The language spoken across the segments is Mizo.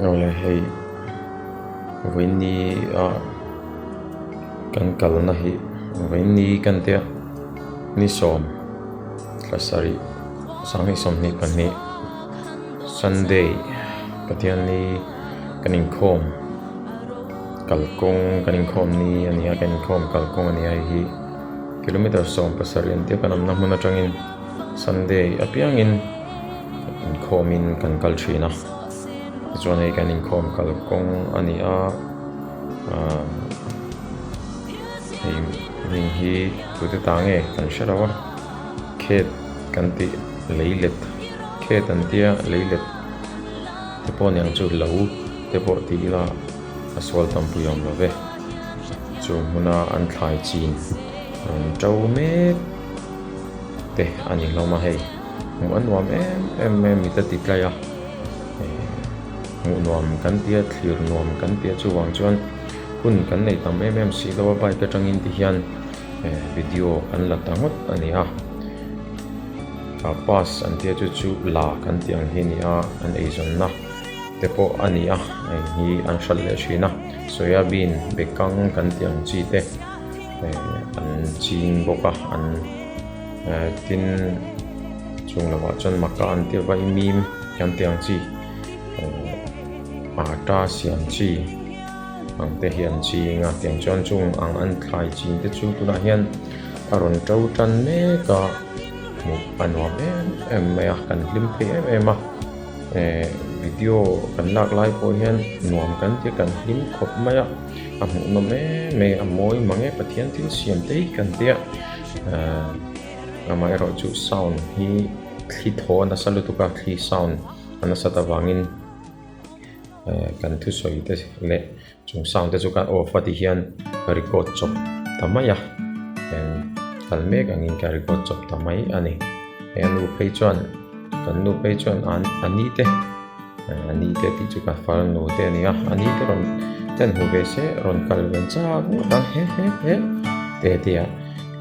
Awle hei vawiini a kan kalna hi vawiini kan tia ni sawm thla sarih sanghnih 22 Sunday Pathianni kan inkhawm kalkawng kan inkhawm ni a ni a kan inkhawm kalkawng a ni a hei hi kilometer 17 an tia kan awmna hmun atangin Sunday apiangin inkhawmin kan kal thin a tichuan hei kan inkhawm kalkawng a ni a ahh hei hming hi tute ta nge kan hre lo a khet kan tih leilet khet an tia leilet te pawh aniang chu lo te pawh ti ila a sual tam pui awm lo ve chu hmuna an thlai chin rawn to mek te a ni hlawm a hei hmuh a nuam em em mai a mit a ti tlai a hmuh nuam kan tia thlir nuam kan tia chuvang chuan hun kan nei tam em em si lo a bike atangin ti hian video kan la ta ngawt a ni a ah pass an tia chu chu la kan tih ang hi a ni a an eizawnna te pawh a ni a hei hi an hralh leh thin a soyabean bekang kan tih ang chi te an ching bawk a an tin chung lovah chuan maka an tia vaimim kan tih ang chi atta siam chi ang te hi an ching a tiang chuan chung ang an thlai chin te chu tunah hian a rawn to tan mek a hmuh a nuam em em mai a kan hlim phei em em a eh video kan lak lai pawh hian nuam kan ti a kan hlim khawp mai a a hmuhnawm em em a mawi mang e Pathian thil siam te hi kan tia ahh amaherawhchu sound hi thli thaw a nasa lutuk a thli sound a nasat avangin eh kan thusawi te leh chung sound te chu kan off a ti hian ka record chawp ta mai a eng kal mek angin ka record chawp ta mai a ni he nu phei chuan kan nu phei chuan an a ni te a ni te tih chu ka farnu te a ni a a ni te rawn ten hmu ve se rawn kal ve chak ngawt a he he he te te a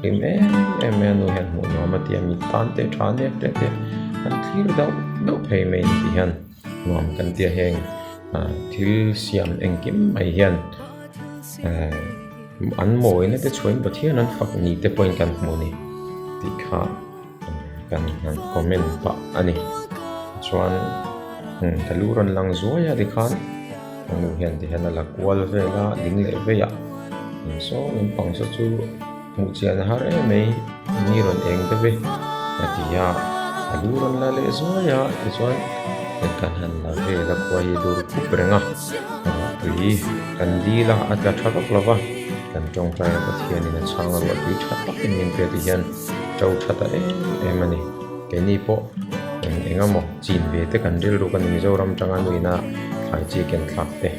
hlim em em mai a nu hian hmuh nuam a ti a mit tan te tha nia te te an thlir dauh dauh phei mai a ni tih hian. Nuam kan tia heng thil siam engkim mai hian an mawina te chhuahin Pathian an fak ni te pawhin kan hmu a ni tih kha kan han comment pah a ni. Chuan ka lu rawn lang zuai a tikhan ka nu hian tihian a la kual vel a ding leh vei a saw lampang saw chu Hmuh chian a har em mai, ni rawn eng deuh e a ti a, a lu rawn la leh zuai a, tichuan kan han la vel a khua hi dur khup reng a, tui kan dil a, a tla tha vak lo va, kan tawngtai a Pathianin a chhang a ruah tui tha takin min pe tih hian to tha ta em em a ni, keini pawh eng eng emaw chin ve te kan rilru kan Mizoram tanga nuina thlai chi ken thlak te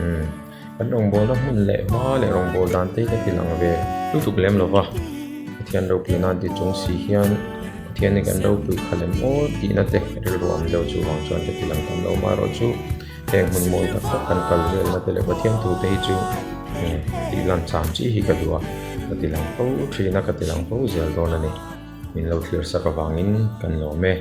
umm. Kan rawngbawlna hmun leh hma leh rawngbâwl dan te hi ka ti lang ve lutuk lem lo va, Pathian ropui nan ti chung si hian Pathian hi kan ropui kha lem aw tihna te rilru awm deuh chu vang chuan ka ti lang tam lo amaherawh chu heng hmun mawi tak tak kan kal velna te leh Pathian thu te hi chu tih lan cham chi hi ka duh a, ka ti lang fo thin a ka ti lang fo zel dawn a ni. Min lo thlir sak avangin kan lawm e.